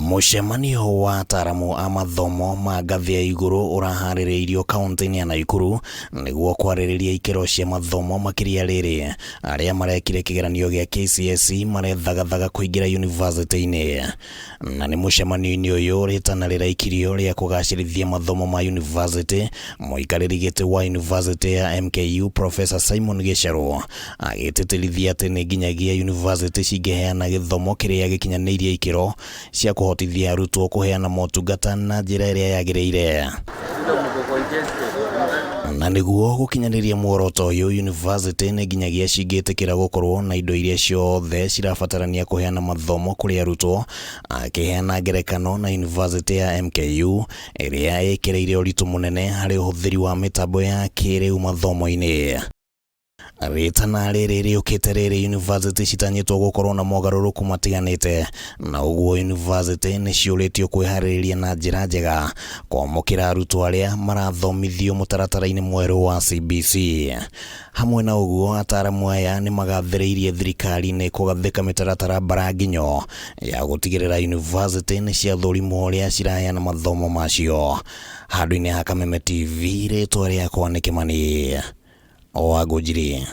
Mũcemanio wa ataaramu a mathomo ma ngathĩ ya igũrũ ũraharĩrĩirio kaunti-inĩ ya Naikuru nĩguo kwarĩrĩria ikĩro cia mathomo makĩria rĩrĩ arĩa marekire kĩgeranio gĩa KCSE marethagathaga kũingĩra yunivasĩtĩ-inĩ. Na nĩ mũcemanio-inĩ ũyũ rĩtana rĩraikirio rĩa kũgacĩrithia mathomo ma yunivasĩtĩ, mũikarĩri gĩtĩ wa yunivasĩtĩ ya MKU Professor Simon Gĩcerũ agĩtĩtĩrithia atĩ nĩ nginyagia yunivasĩtĩ cingĩheana gĩthomo kĩrĩa gĩkinyanĩirie ikĩro cia kũhotithia arutwo kũheana motungata na njĩra ĩrĩa yagĩrĩire. Na nĩguo gũkinyanĩria muoroto ũyũ, yunivasĩtĩ nĩ nginyagia cingĩtĩkĩra gũkorwo na indo iria ciothe cirabatarania kũheana mathomo kũrĩ arutwo, akĩheana ngerekano na yunivasĩtĩ ya MKU ĩrĩa ĩkĩrĩire ũritũ mũnene harĩ ũhũthĩri wa mĩtambo ya kĩrĩu mathomo-inĩ. Rĩtana rĩrĩ rĩũkĩte rĩrĩ yunivasĩtĩ citanyĩtwo gũkorwo na mogarũrũku matiganĩte, na ũguo yunivasĩtĩ nĩ ciũrĩtio kwĩharĩrĩria na njĩra njega kwamũkĩra arutwo arĩa marathomithio mũtaratara-inĩ mwerũ wa CBC. Hamwe na ũguo, ataaramu aya nĩ magathĩrĩirie thirikari nĩ kũgathĩka mĩtaratara mbaranginyo ya gũtigĩrĩra yunivasĩtĩ nĩ ciathũrimwo ũrĩa ciraheana mathomo macio. Handũ-inĩ ha Kameme TV, rĩtwa rĩakwa nĩ Kĩmani wa Ngũnjiri.